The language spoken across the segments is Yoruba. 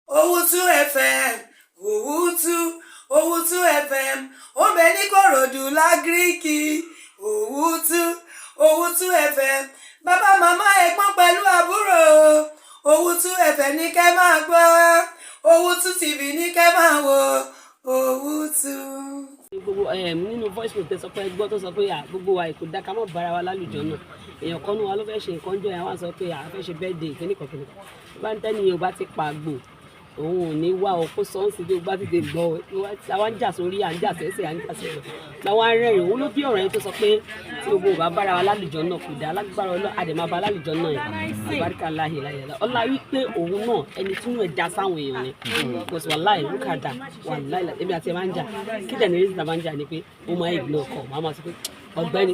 Owutu FM, Owutu, Owutu FM, ó bẹ ní Kòròdú l'Agric. Owutu, Owutu FM, bàbá, màmá, ẹ̀gbọ́n pẹ̀lú àbúrò, Owutu FM ní kẹ́ máa gbọ́, Owutu TV ní kẹ́ máa wò, Owutu. Gbogbo nínú voice note sọ pé gbọ́ tó sọ pé à, gbogbo wa kò dá ká mọ̀ bára wa lálùjọ náà. Èèyàn kan nù wa ló fẹ́ ṣe nǹkan jọ yẹn, wá sọ pé à fẹ́ ṣe birthday kíníkan kíníkan, bá ń tẹ́ni yẹn ò bá ti pa àgbò, òun ò ní wá o. Kó sọ ń sì tó bá ti dé gbọ́ o, àwa ń jà sórí, à ń jà sẹ́sẹ̀, à ń jà sẹ́sẹ̀, làwọn arẹ́rìn. Òun ló bí ọ̀rọ̀ yẹn tó sọ pé tí gbogbo ò bá bára wa lálùjọ náà kò dá lágbára ọlọ́ àdèmá bá lálùjọ náà yẹn. Àbáríkà láhìí láyé ọlá wípé òun náà ẹni tí inú ẹ̀ dá sáwọn èèyàn ni kò sí. Wàláì rúkàdà, wàláì èmi àti ẹ̀ máa ń jà. Kí dẹ̀ ní reason tá a máa ń jà ni pé ó máa ignore call. Máa máa sọ pé ọ̀gbẹ́ni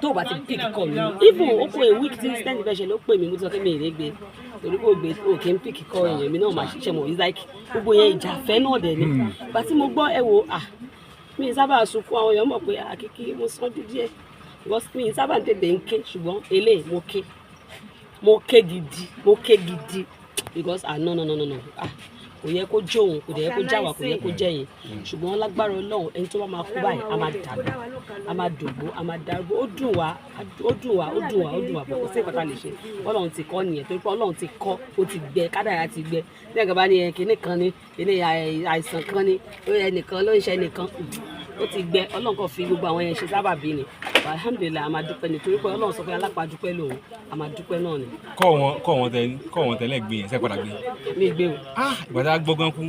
tó o bá ti pick call mi, even ó kó a week tí incident bẹ́ẹ̀ ṣe ló pè mí, mo ti sọ pé mi ì lè gbé torí kò gbé, o kì í pick call èèyàn mi náà máa ṣiṣẹ́ mọ̀. It's like gbogbo yẹn ìjà fẹ́ náà dẹ̀ ni. Ìgbà tí mo gbọ́ ẹ wo, ah, mi ì sábà sunkún. Àwọn èèyàn mọ̀ pé àkíkí mo sánjú díẹ̀ because mi ì sábà ń tètè ń ké, ṣùgbọ́n eléyìí mo ké, mo ké gidi, mo ké gidi because, ah, no, no, no, no, no, ah, kò yẹ kó jó òun, kò dẹ̀ yẹ kó já wa, kò yẹ kó jẹ́ yẹn. Ṣùgbọ́n lágbára Ọlọ́run, ẹni tó bá máa kú báyìí, a máa dàgbà, a máa dògbó, a máa darúgbó. Ó dùn wá, ó dùn wá, ó dùn wá, ó dùn wá bọ̀ kò sí nǹkan tá a lè ṣe. Ọlọ́run ti kọ́ nìyẹn, torí pé Ọlọ́run ti kọ́, ó ti gbẹ, kádàrá ti gbẹ. Ní ẹ̀ka bá ní ẹ kinní kan ní kinní, àìsàn kan ní ẹnìkan ló ń ṣe ẹnìkan, ó ti gbẹ. Ọlọ́run kan fi gbogbo àwọn yẹn ṣe sábàbí ni. Alhamdulillahi, a máa dúpẹ́ nítorí pé Ọlọ́run sọ pé alápàdúpẹ́ lòun, a máa dúpẹ́ náà ni. Kọ́ wọn tẹ́lẹ̀ gbé yẹn sẹ́ padà gbé. Mi gbé o. Ah, ìgbà tá a gbọ́ gan kú.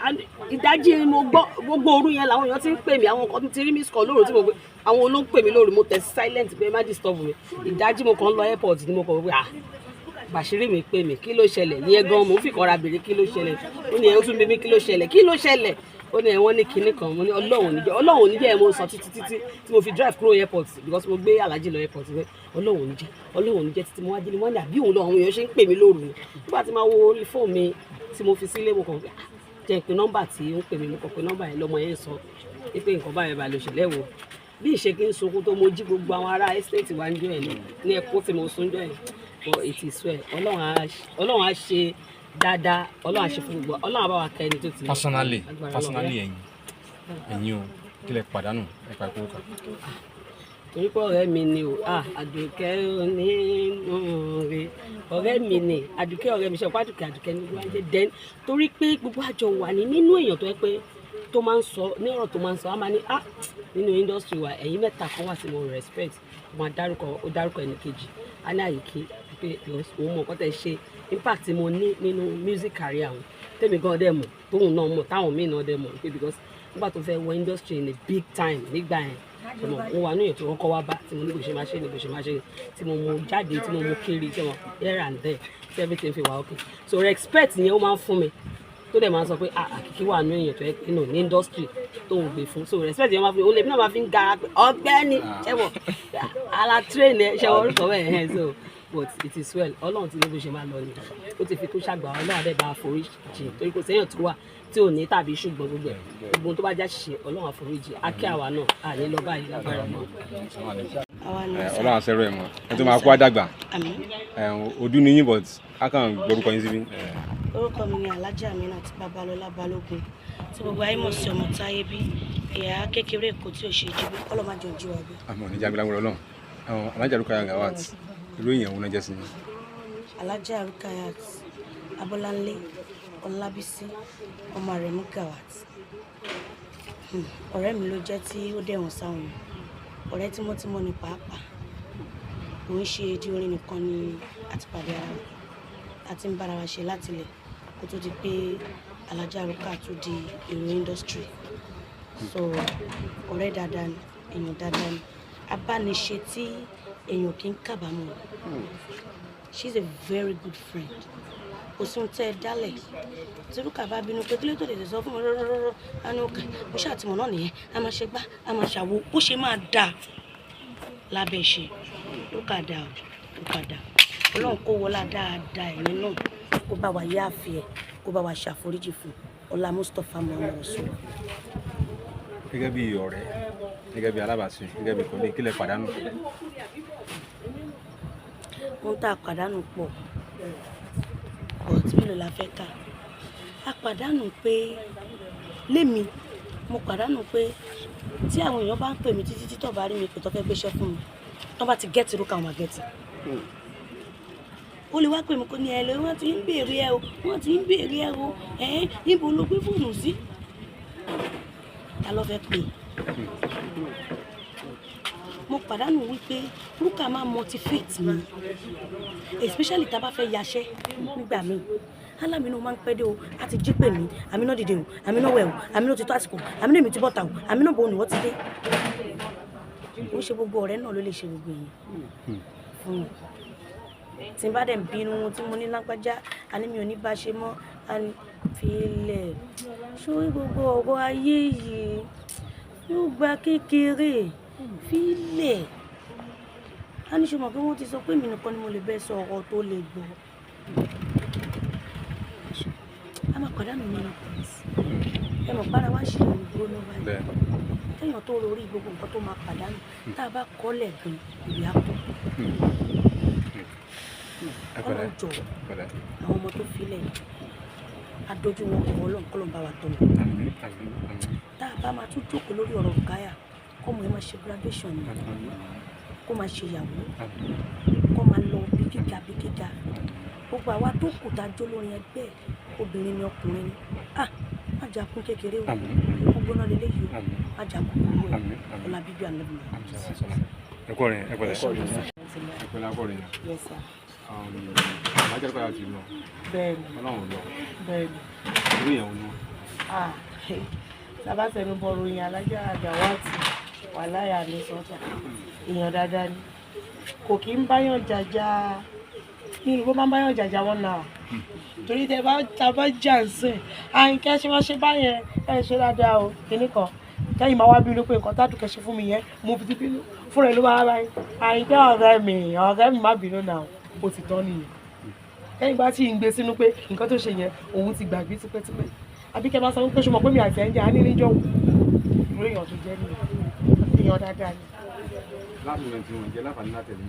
And ìdájí ni mo gbọ́. Gbogbo òru yẹn làwọn èèyàn ti ń pè mí. Àwọn kan ti rí miss call lóru tí mo gbé, àwọn olóń pè mí lóru. Mo tẹ̀ silent pé má disturb mi. Ìdájí mo kàn ń lọ airport ni mo kàn wípé, ah, Bàṣírí mi pè mí, kí ló ṣẹlẹ̀? Ìyẹn gan mo ń fi kọ́ra béèrè kí ló ṣẹlẹ̀. Ó ní ẹ̀ ó tún bí mi, kí ló ṣẹlẹ̀, kí ló ṣẹlẹ̀? Ó ní ẹ̀ wọ́n ní kinní kan. Mo ní Ọlọ́run ò ní jẹ́, Ọlọ́run ò ní jẹ́ ẹ̀. Mo sọ títí títí tí mo fi drive kúrò airport because mo gbé Alhaji lọ airport pé Ọlọ́run ò ní jẹ́, Ọlọ́run ò ní jẹ́, títí mo wá délé. Wọ́n ní àbí òun lọ àwọn èèyàn ṣe ń pè mí lóru ni. Nígbà tí máa wo orí fóònù mi tí mo fi sílé, mo kàn pé, ah, jẹ́ pé nọ́mbà tí ó ń pè mí. Mo kàn pé nọ́mbà yẹn, lọ́mọ yẹn sọ pé nǹkan báyẹn bá lè ṣẹlẹ̀ wò. Bí ìṣe kí n sunkún tó, mo jí gbogbo àwọn ará estate wa ń jọ ẹ̀ ní ẹkún tí mo sún jọ ẹ̀. But it is well. Ọlọ́run á ṣe dáadáa, Ọlọ́run á ṣe fún gbogbo, Ọlọ́run á bá wa kẹ́ ẹni tó ti lọ. Personally, Agbára personally, Ọlọ́run. ẹ̀yin o, kí lẹ pàdánù ẹ̀ka ìkówó kan? Torí pé ọ̀rẹ́ mi ni o. Ah, Àdùkẹ́ onínúure, ọ̀rẹ́ mi ni Àdùkẹ́, ọ̀rẹ́ mi ṣe ọ̀pá Àdùkẹ́, Àdùkẹ́ ní gbogbo àjẹ. Then torí pé gbogbo àjọ wà ní nínú èèyàn tó yẹ pé tó máa ń sọ ní ọ̀rọ̀ tó máa ń sọ, á máa ní, ah, nínú industry wa, ẹ̀yin mẹ́ta kan wà tí mo respect. Ó máa dárúkọ, ó dárúkọ ẹnì kejì, á ní àyíké pé because òun mọ̀ nǹkan tẹ́ ṣe, impact tí mo ní nínú music career òun, tèmi gan dẹ̀ mọ̀, tóun náà mọ̀, táwọn míì náà dẹ̀ mọ̀ pé because nígbà tó fẹ́ wọ industry in a big time nígbà yẹn, ṣe mọ̀ mo wà ní èèyàn tó kọ́kọ́ wá bá tí mo ní bó ṣe máa ṣe ní bó ṣe máa ṣe ní, tí mo mú jáde, tí mo mú kiri, tí mo here and there, tí everything fi wà okay. So respect yẹn ó máa ń fún mi, tó dẹ̀ máa ń sọ pé, ah, àkìkí wà ní èèyàn tó yẹ pé no ní industry tó ń gbé fún. So respect yẹn máa fi, òun lèmi náà máa fi ń gara pé ọ̀gbẹ́ni ṣẹ́wọ̀ ala train ẹ ṣẹ́wọ̀ orúkọ bẹ́ẹ̀ ẹ̀. So but it is well. Ọlọ́run ti ní bó ṣe máa lọ ni, ó ti fi kó ṣàgbà. Ọlọ́run á dẹ̀ bá a forí jì torí kò séèyàn tó wà tí ò ní tàbí ṣùgbọ́n gbogbo ẹ̀, gbogbo ohun tó bá já ṣiṣẹ́, Ọlọ́run á forí jì á kí àwa náà à ní lọ báyìí lágbára náà. Àwa ni. Ọlọ́run àṣẹrọ ẹ̀ mọ́ ẹ tó máa kó àdàgbà. Àmín. Ojú ni yín, but a kàn gbórúkọ yín síbí. Orúkọ mi ni Alhaja Aminat Babalọlá Balógun, tí gbogbo ayé mọ̀ sí ọmọ táyé bí ìyá kékeré Èkó tí ò ṣe jí bí kọ́lọ́ má jọ jí wa bí. Àmọ́ níjà gbéláwó Ọlọ́run. Àwọn Alhaja Rukayat Gawat, irú èèyàn wo náà jẹ́ sí yín? Alhaja Rukayat Abọ́láńlé Ọlábísí ọmọ Àrẹ̀mú Gawat. Ọ̀rẹ́ mi ló jẹ́ tí ó dẹ̀wọ̀n sáwọn ọ̀rẹ́ tímọ́tímọ́ ni pàápàá. Kò ń ṣe di orin nìkan ni àti pàdé ara wa, àti ń bára wa ṣe láti ilẹ̀ kó tó di pé Alhaja Ruka tún di èrò industry. So ọ̀rẹ́ dáadáa ni, èèyàn dáadáa ni, abániṣe tí èèyàn kì í kábàámọ̀ ni. She's a very good friend. Kò sí ohun tẹ́ ẹ dálẹ̀ tí Rúkà bá bínú pé kílódé tó tètè sọ fún mi rọ́rọ́rọ́rọ́, á ní òkè mo ṣàtìmọ̀ náà nìyẹn, a máa ṣe gbá, a máa ṣàwo, bó ṣe máa dà lábẹ́ ṣe. Rúkà dà o, Rúkà dà. Ọlọ́run kó wọlá dáadáa ẹ̀yìn náà, kó bá wa yáàfin ẹ̀, kó bá wa ṣàforíjì fún ọlá Mustapha Muhammad Rasul. Gẹ́gẹ́ bí ọ̀rẹ́, gẹ́gẹ́ bí alábàáṣe, gẹ́gẹ́ bí colleague, kí lẹ pàdánù? Ohun tá a pàdánù pọ̀, but mélòó la fẹ́ kà? A pàdánù pé lémi mo pàdánù pé tí àwọn èèyàn bá ń pè mí títí tí tó bá rí mi pé tó fẹ́ gbéṣẹ́ fún mi, tó bá ti gẹ́tì Rúkà wọn gẹ́tì. Ó lè wá pè mí kó ní ẹ lọ, wọ́n ti ń béèrè ẹ o, wọ́n ti ń béèrè ẹ o, ẹ̀ẹ́n níbo ló gbé fóònù sí? Ta ló fẹ́ pè? Mo pàdánù wípé Rúkà máa motivate mi, especially tá a bá fẹ́ yaṣẹ́ nígbà míì. Alámìnú máa ń pẹ́ dé o, a ti jí pè mí, àmínà dìde o, àmínà wẹ̀ o, àmínà ti tó àsìkò, àmínà èmi ti bọ́ta o, àmínà bò ní wọ́n ti dé. Ó ṣe gbogbo ọ̀rẹ́ náà ló lè ṣe gbogbo èèyàn fún mi. Tí n bá dẹ̀ ń bínú tí mo ní lágbájá, àní mi ò ní bá ṣe mọ́, àní filẹ̀. Sórí gbogbo ọ̀rọ̀ ayé yìí yóò gba kékeré, filẹ̀. A ní ṣe mọ̀ pé wọ́n ti sọ pé èmi nìkan ni mo lè bẹ́ sọ ọ̀rọ̀ tó lè gbọ́. A máa pàdánù many things. Ẹ mọ̀ pára wá ṣe ìlú gbóná báyìí. Téèyàn tó rorí gbogbo nǹkan tó máa pàdánù, tá a bá kọ́lẹ̀ gan, ìyá pọ̀. Ọlọ́run jọ̀ọ́, àwọn ọmọ tó filẹ̀ adójú wọn kọ̀ Ọlọ́run kọ́ ló ń bá wa tọ́ wọn. Tá a bá máa tún jókòó lórí ọ̀rọ̀ Rúkáyà, kọ́mọ ẹ máa ṣe graduation ni, kó máa ṣe ìyàwó, kó máa lọ bí gíga bí gíga. Gbogbo àwa tó kù tá a jó lórin ẹgbẹ́, obìnrin ni ọkùnrin ni. Ah, má jà kún kékeré o, ó gbóná leléyìí o, má jà kún kúrú o, ọlá bíbí ànábì mi. Ẹ kú ọ̀rẹ́, ẹ pẹ̀lẹ́. Ẹ pẹ̀lẹ́ akọrin yẹn. Yes sir. Alájà Rúkáyà ti lọ. Bẹ́ẹ̀ni. Ọlọ́run lọ. Bẹ́ẹ̀ni. Irú ìyàwó ni wọ́n. Ah, sábà tẹnu bọ ròyìn Alájà Gàwátì wàláyà ní sọjà. Èèyàn dáadáa ni. Kò kí ń báyàn jàjà, ní ìlú bó máa ń báyàn jàjà wọn náà. Torí tẹ bá ta bá jà ń sìn, àyìnkẹ́ ṣe máa ṣe báyẹn, ẹ ṣe dáadáa o, kinní kan. Kẹ́yìn máa wá bínú pé nǹkan tádùkẹ́ ṣe fún mi yẹn, mo fi ti bínú. Fúnra ẹ ló máa báyìí. Àyìnkẹ́ ọ̀rẹ́ mi má bínú náà, ó ti tán nìyẹn. Kẹ́yìn bá tí ń gbé sínú pé nǹkan tó ṣe yẹn, òun ti gbàgbé tipẹ́tipẹ́. Àbí kẹ́ máa sọ pé ṣo mọ̀ pé mi àti ẹ̀ ń jà á ní níjọ́ wò. Irú èèyàn tó jẹ́ nìyẹn. Èèyàn dáadáa ni. Láti rẹ̀ tí wọ́n jẹ́ láǹfààní láti ẹ̀mí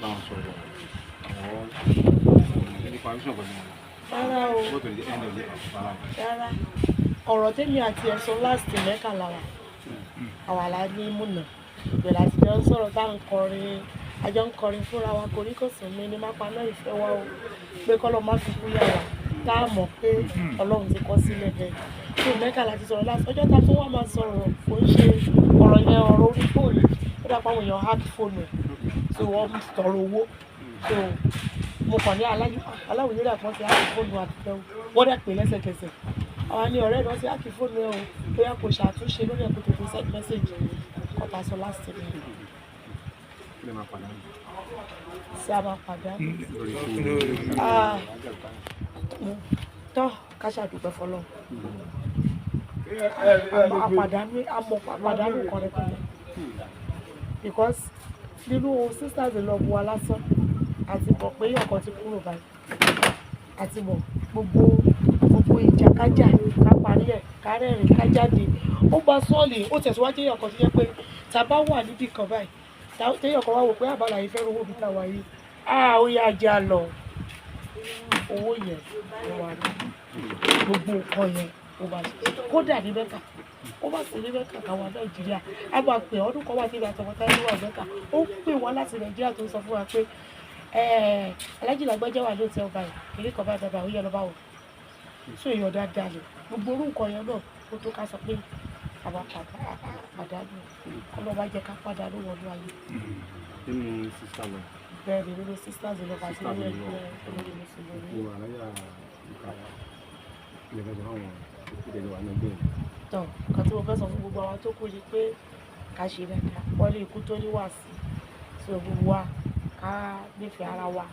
báwọn sọ̀rọ̀ àwọn nípa mission pẹ̀lú wọn. Rárá o. Go to the end of the rárá. Rárá. Ọ̀rọ̀ tèmi àti ẹ̀ sọ last mẹ́ka làwà. Àwa la ní múnà. Ìbẹ̀rẹ̀ àti jọ ń sọ̀rọ̀ tá à ń kọrin. A jọ ń kọrin fúnra wa koríkòsùn mi ní mápa náà ìfẹ́ wa o. Pé kọ́lọ́ má fi kú yà wá. Tá a mọ̀ pé Ọlọ́run ti kọ́ sílẹ̀ bẹ́ẹ̀. Tó mẹ́ka láti sọ̀rọ̀ last. Ọjọ́ ta tó wà máa sọ̀rọ̀ kò ń ṣe ọ̀rọ̀ yẹn ọ̀rọ̀ orí fóònù. Ó dàpọ̀ àwọn èèyàn hack fóònù ẹ̀. So wọ́n tọrọ owó. So mo kàn ní aláwòye rẹ̀ kan ti háàkì fóònù àtijọ́ wọ́n dẹ̀ pè lẹ́sẹ̀kẹsẹ̀. Àwọn ní ọ̀rẹ́ náà ti háàkì fóònù ẹ̀ o, bóyá kò ṣàtúnṣe lórí ẹ̀ kó tètè send message kọ́ta sọ last time. Kí lè máa pàdánù? Ṣé a máa pàdánù? Lórí fóònù. Ah, tọ́ ká ṣàdúpẹ́ fọlọ́. Àpàdánù àmọ̀ àpàdánù kan rẹpẹtẹ. Because nínú sisters in love wa lásán, àti mọ̀ pé ọkàn ti kúrò báyìí. Àti mọ̀ gbogbo gbogbo ìjàkájà ká parí ẹ̀ ká rẹ́rìn ká jáde. Ó gba sọ́ọ̀lì ó tẹ̀síwájú èèyàn kan tó jẹ́ pé tá a bá wà níbì kan báyìí, téèyàn kan wá wò pé àbálà yìí fẹ́ rówó bí tá a wà yìí. Ah, ó yá ajá lọ. Owó yẹn ló wà ní gbogbo nǹkan yẹn ó bá ṣe. Kódà ní Mẹ́kà, ó bá sì ní Mẹ́kà káwa Nàìjíríà. A máa pè ọdún kan wà níbi àtọmọtá ní wà Mẹ́kà. Ó pè wá láti Nàìjíríà tó ń sọ fún wa pé Alájì Lágbájá wà lóòótọ́ ọba yìí, kìnìún kan bá bàbá ó yẹ lọ bá wọn. So èèyàn dáadáa ni. Gbogbo orú nǹkan yẹn náà ó tó ká sọ pé àwa pàdánù. Ọlọ́run bá jẹ́ ká pàdánù wọnú ayé. Nínú sísá lọ. Bẹ́ẹ̀ ni nínú sisters in love àti nínú ẹgbẹ́ olórí mùsùlùmí. Ìwà Alájà Rúkáyà ilé fẹ́ sọ fáwọn ìtẹ̀lé wa ní ẹgbẹ́ yẹn. Tọ́ nǹkan tí mo fẹ́ sọ fún gbogbo àwọn tó kù ni pé ká ṣe dáadáa. Wọ́n ní ikú tó ní wàásù. So gbogbo wa ká nífẹ̀ẹ́ ara wa,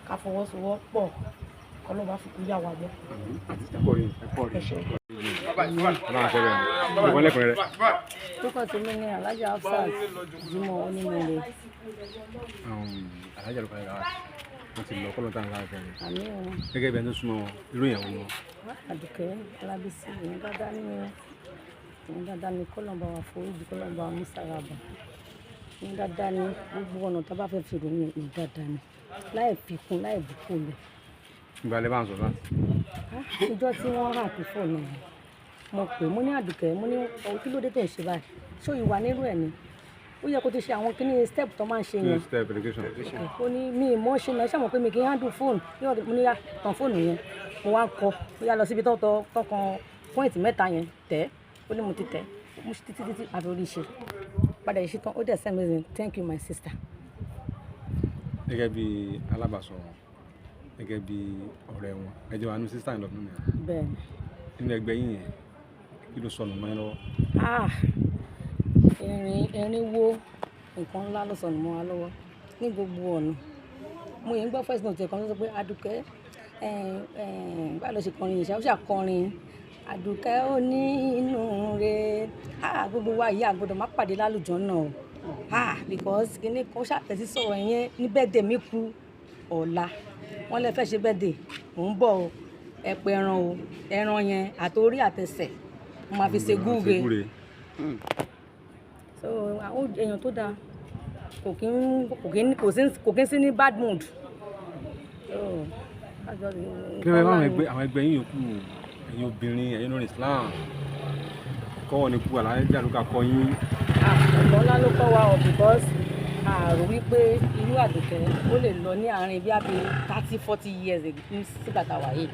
ká fọwọ́sowọ́pọ̀, k'Ọlọ́run má fi kú yà wá mọ́. Ẹ̀kọ́ rẹ̀. Ẹ ṣé. Ọlọ́run àṣẹ rẹ̀. Ìwọ lẹ́kùnrin rẹ̀. Orúkọ tèmi ni Alhaja Hafsat Jimoh Onímọ̀ọ́lẹ̀. Alájà Rúkáyà Gàwátì wọ́n ti lọ kọ́lọ́ tán láàfin rẹ̀. Àmì o. Gẹ́gẹ́ bí ẹni tó súnmọ́ wọn, irú ìyàwó wọn. Àdùkẹ́ Ọlábísí, èèyàn dáadáa ní o. Èèyàn dáadáa ní kọ́lọ́mbà wa foríjì, kọ́lọ́mbà wa mú sára bà. Èèyàn dáadáa ní gbogbo ọ̀nà tá a bá fẹ́ fi ròyìn, èèyàn dáadáa ní. Láì fi kún, láì bùkún lẹ̀. Ìgbà lẹ bá ń sọ̀rọ̀ láti. Ìjọ tí wọ́n rà kí fóònù mi, mo pè, mo ní Àdùkẹ́, mo ní ohun kí ló dé tó ń ṣe báyìí, ṣó ìwà nírú ẹ̀ ni? Ó yẹ kó ti ṣe àwọn kíní step tó máa ń ṣe yẹn. Step education. Ó ní mi ì mọ̀ ṣe náà, ṣé àmọ̀ pé mi kì í handle phone ní ọ̀dọ̀. Mo ní yá, tàn fóònù yẹn. Mo wá ń kọ, ó yá lọ síbi tó tọ tọkàn point mẹ́ta yẹn tẹ̀. Ó ní mo ti tẹ̀. Mo ṣe títí títí àfi orí ṣe padà yìí ṣe tán. Ó dẹ̀ send me, "Thank you, my sister." Gẹ́gẹ́ bí alábàásọ wọn, gẹ́gẹ́ bí ọ̀rẹ́ wọn, ẹ jẹ́ wà nínú sister in law nínú yẹn. Bẹ́ẹ̀ ni. Nínú ẹgbẹ́ yín yẹn, kí ló sọnù mọ́ ẹ lọ́wọ́? Ah, 400 nǹkan ńlá ló sọnù mọ́ wa lọ́wọ́ ní gbogbo ọ̀nà. Mo yìí ń gbọ́ first note kan tó sọ pé Àdùkẹ́, báwo ló ṣe kọrin yìí ṣá? Ó ṣàkọrin Àdùkẹ́ ó ní inú rẹ̀. Ah, gbogbo wa yìí, a gbọ́dọ̀ má pàdé lálùjọ náà o. Ah, because kíní kan ó ṣàtẹ̀sí sọ̀rọ̀ yẹn ní birthday mi kú ọ̀la. Wọ́n lè fẹ́ ṣe birthday, mò ń bọ̀ o, ẹ pẹ ẹran o, ẹran yẹn àtòrí àtẹsẹ̀ mo máa fi ṣe gúre. Gúre. So àwọn èèyàn tó dáa, kò kí ń sí ní bad mood. So, Kí ló fẹ́ fún àwọn ẹgbẹ́ yín yòókù, ẹ̀yin obìnrin, ẹ̀yin lórí Islam kọ́wọ́ ní kú àlàyé àlùkà kọ́ yín? Ẹ̀kọ́ ńlá ló kọ́ wa o, because àrò wípé irú Àdùkẹ́ ó lè lọ ní àárín bí àbí 30, 40 years ago sígbà tá a wà yìí.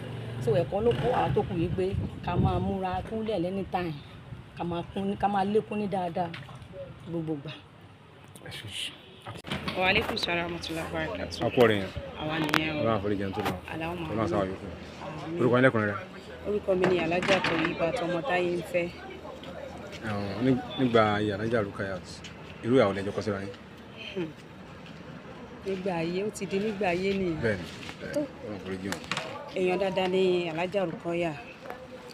So ẹ̀kọ́ ló kọ́ àwọn tó kù yìí pé ká máa múra kúnlẹ̀ lẹ́ni time, ká máa kún, ká máa lékún ní dáadáa gbogbo gbà. Wa alaikum salaam wa rahmatullahi wa barakatuh. Akọ rẹ̀ yẹn. Àwa nìyẹn o. Ọlọ́run àforíjì ẹni tó lọ. Allahumma. Ọlọ́run sáwà yòókù. Orúkọ yín lẹ́kùnrin rẹ̀? Orúkọ mi ni Alhaja Toyiba Tọmọtáyé ń fẹ́. Nígbà ayé Alhaja Rukayat, irú ìyàwó lẹ́jọ́ kọ́ síra yín? Nígbà ayé, ó ti di nígbà ayé nìyẹn. Bẹ́ẹ̀ni, Ọlọ́run àforíjì wọn. Èèyàn dáadáa ní Alhaja Rukaya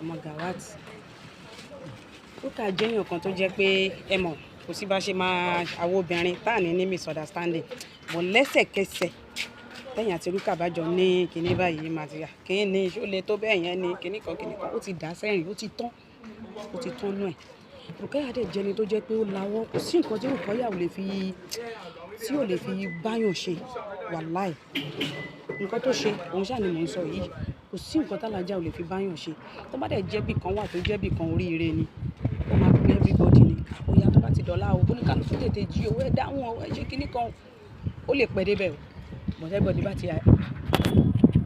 ọmọ Gawat. Ó kà jẹ́ èèyàn kan tó jẹ́ pé ẹ mọ̀ kò sí bá ṣe máa àwọn obìnrin tá à ní misunderstanding, but lẹ́sẹ̀kẹsẹ̀ tẹ̀yìn àti Rúkà bá jọ ní kinní báyìí, máa ti yà kíní ṣó le tó bẹ́ẹ̀ yẹn ní kinní kan kinní kan, ó ti dà sẹ́yìn, ó ti tán, ó ti tán nú ẹ̀. Rukaya dẹ̀ jẹ́ni tó jẹ́ pé ó lawọ́. Kò sí nǹkan tí Rukaya ò lè fi tí ò lè fi báyàn ṣe. Wàláì, nǹkan tó ṣe òun ṣáà ni mò ń sọ yìí. Kò sí nǹkan tálájà ò lè fi báyàn ṣe. Tó bá dẹ̀ jẹ́bì kan wà tó jẹ́bì kan oríire ni, ó máa pe everybody ni, ó yá, tó bá ti dọ̀la o, oníkàlùkù tètè jí owó ẹ dáhùn ọ, ẹ ṣe kinní kan, ó lè pẹ́ débẹ̀ o, but everybody bá ti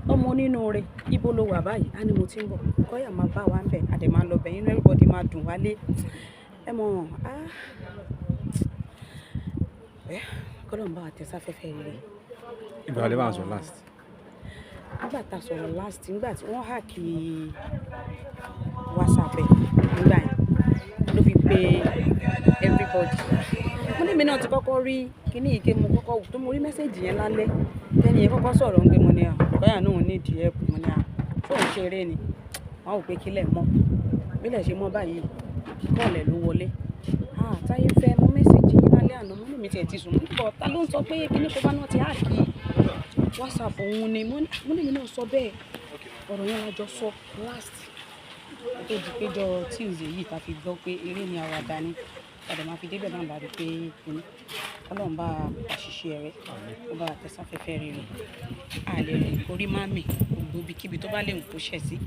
ọmọ nínú rẹ̀, ibo ló wà báyìí? Á ní mo ti ń bọ̀. Kọ́yà máa bá wa ń bẹ̀, àdè máa lọ bẹ̀, inú everybody máa dùn wálé. Ẹ mọ̀, ah, ẹ kọ́lọ́n bá wa tẹ sáfẹ́fẹ́ rere. Ìgbà wo lẹ bá wọn sọ̀rọ̀ last? Nígbà tá a sọ̀rọ̀ last, nígbà tí wọ́n hack WhatsApp ẹ̀, nígbà yẹn ló fi pe everybody. Mo ní èmi náà ti kọ́kọ́ rí kíní yìí ké, mo kọ́kọ́ tó mo rí message yẹn lálẹ́ tẹ́ni yẹn kọ́kọ́ sọ̀rọ̀ ń gbé. Mo ní à, báyà náà ní ìdí ẹ̀pù. Mo ní à, tó ń ṣeré ni? Wọ́n ò pé kílẹ̀ mọ́ bílẹ̀ ṣe mọ́ báyìí, kọ́ọ̀lẹ̀ ló wọlé. Ah, Táyé fẹ́ mo message yín lálẹ́ àná. Mo ní mi tiẹ̀ ti sùn. Mo ní bọ̀, ta ló ń sọ pé kíní kó bá náà ti hack WhatsApp òun ni? Mo ní mi náà sọ bẹ́ẹ̀. Ọ̀rọ̀ yẹn la jọ sọ last tó di péjọ Tuesday yìí ta fi gbọ́ pé eré ni àwàdà ni. Padà máa fi débẹ̀ náà bá rí pé kíní. Ọlọ́run bá àṣìṣe rẹ̀, ó bá tẹ̀sáfẹ́fẹ́ rere. A lè rìn orí má mì, gbogbo ibikíbi tó bá lè kó ṣẹ̀ sí,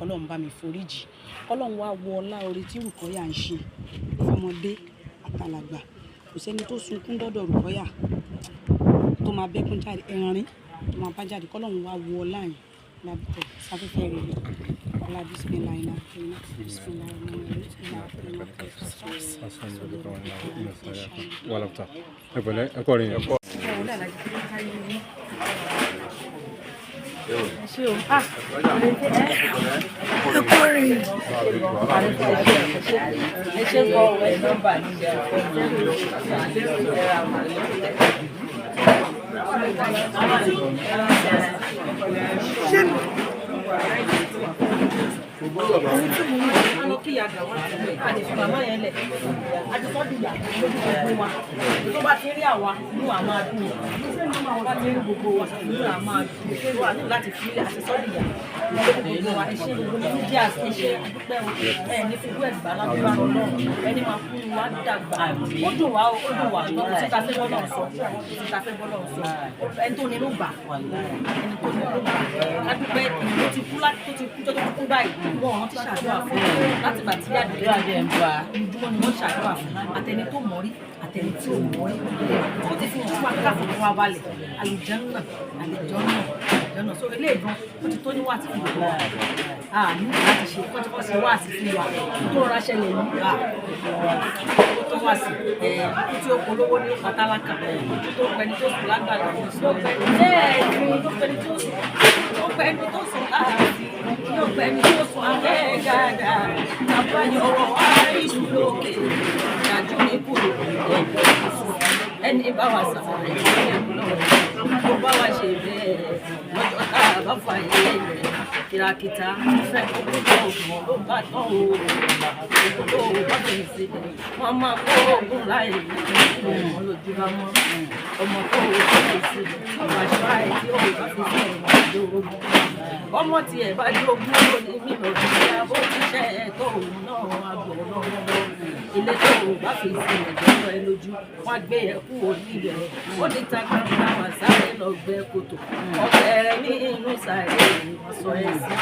Ọlọ́run bá mi foríjì. Ọlọ́run wá wọ ọlá orí tí Rùkọ́yà ń ṣe fọmọdé àtàlàgbà. Kò sẹ́ni tó sunkún dọ́dọ̀ Rùkọ́yà tó máa bẹ́kún jáde, ẹ̀rín tó máa bá jáde. Kọ́lọ́run wá wọ ọlá yẹn lábẹ́ sáfẹ́fẹ́ rere. Ọlá bisimilayi náà, bisimilayi náà. Ẹ pẹ̀lẹ́, ẹ kọ́ rin yẹn. Ẹ ṣe kọ ẹ nọ́mbà níbi lọ kí ìyá gàwá àti fún màmá yẹn lẹ àti sọdìyà lójú gbogbo wa. Tó bá ti rí àwa, inú wa máa dùn. Tó bá ti rí gbogbo wa, inú wa máa dùn. Tó wà ní láti fi àti sọdìyà. Gbogbo wa, ẹ ṣé gbogbo mídíà, ẹ ṣé, àdúpẹ́ o. Ẹ ní fi wẹ́ẹ̀ gbà lágbára Ọlọ́run, ẹni máa kú wa dàgbà. Ó dùn wá o, ó dùn wá, ṣùgbọ́n kò sí ta fẹ́ bọ́lọ̀ sọ, kò sí ta fẹ́ bọ́lọ̀ sọ. Ẹni tó ní ló gbà, ẹni tó ní ló gbà. Adúpẹ́ ìlú ti kú láti tó ti kú tó tó kú báyìí, wọn ò rántí ṣàdúrà fún un láti gbà tí àdúrà dẹ̀ ń bá ojúmọ́ ni wọ́n ṣàdúrà fún, àtẹni tó mọ̀ rí, àtẹni tí ò mọ̀ rí. Ó ti fi hàn fún akáfọ̀ fún wa balẹ̀, àlùjánnà, àlùjánnà, àlùjánnà. So ilé ìdán ó ti tó ní wàásù fún wa, a ní láti ṣe kọ́tíkọ́ sí wàásù fún wa tó rọra ṣẹlẹ̀ yìí, a ó tó wàásù ẹ̀ tí ó polówó ní pátálákà tó pẹni tó sùn lágbàdo, tó pẹni bẹ́ẹ̀ tó pẹni tó sùn, tó pẹni tó sùn láàfin, tó pẹni tó sùn abẹ́ gàdá àbáyọ àìsùn lókè ìdájú ní kúrò ẹni bá wa sàrẹ̀ lọ́wọ́ kó bá wa ṣe bẹ́ẹ̀ lọ́jọ́ tá a bá fà yé lẹ̀ kìràkìtà fẹ́ kókó ògùn ló bá tán o, kókó bá fi sílẹ̀ wọ́n máa kó oògùn láì ní lójú bá mọ́ ọmọ kó o bá fi sílẹ̀ ọmọ aṣọ àì tí ó bá fi sílẹ̀ wọ́n dógún ọmọ tiẹ̀ bá dógún ó ní mímọ̀ bí abó ti ṣe ẹ̀ tó òun náà àgbọ̀ lọ́wọ́ ilé tó o bá fi sílẹ̀ jọ́jọ́ ẹ lójú wọ́n á gbé ẹ kúrò níbẹ̀ ó ní ta gbangba wà sáré lọ gbẹ́ kòtò ọ̀kẹ́rẹ́ ní inú sáré wọ́n sọ ẹ sí.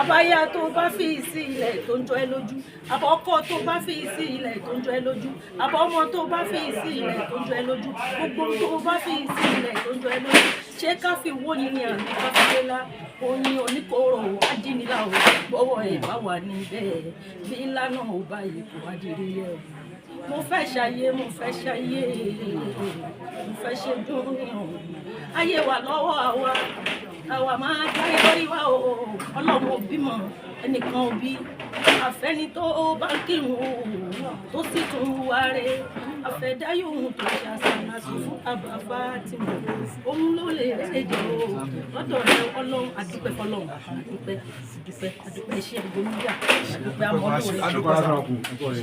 Abáyá tó bá fi sí ilẹ̀ tó ń jọ ẹ lójú, àbọ̀kọ tó bá fi sí ilẹ̀ tó ń jọ ẹ lójú, àbọ̀mọ tó bá fi sí ilẹ̀ tó ń jọ ẹ lójú, gbogbo tó bá fi sí ilẹ̀ tó ń jọ ẹ lójú, ṣé ká fi wó ni ní àmì ká fi lé lá oyin oníkóró ajínigbà ò gbọ́wọ́ ẹ̀ bá wà níbẹ̀ bí ńlá náà ò bá yìí kò wá dirí ẹ̀ o. Mo fẹ́ ṣayé, mo fẹ́ ṣayé, mo fẹ́ ṣe dúnìyàn, ayé wà lọ́wọ́ àwa, àwa máa dáyé lórí wa o. Ọlọ́run ò bímọ ẹnìkan ò bí, àfẹ́ni tó bá kírun o tó sì tún wá rẹ̀, àfẹ́dáyé òun tó ṣe àṣàlàsù fún àbàbà tí mo òun ló lè rẹ̀ jẹ́ o lọ́dọ̀ rẹ Ọlọ́run. Àdúpẹ́ fọlọ́run, àdúpẹ́, àdúpẹ́, àdúpẹ́ iṣẹ́ gbogbo nígbà, àdúpẹ́ àmọ́ lóore.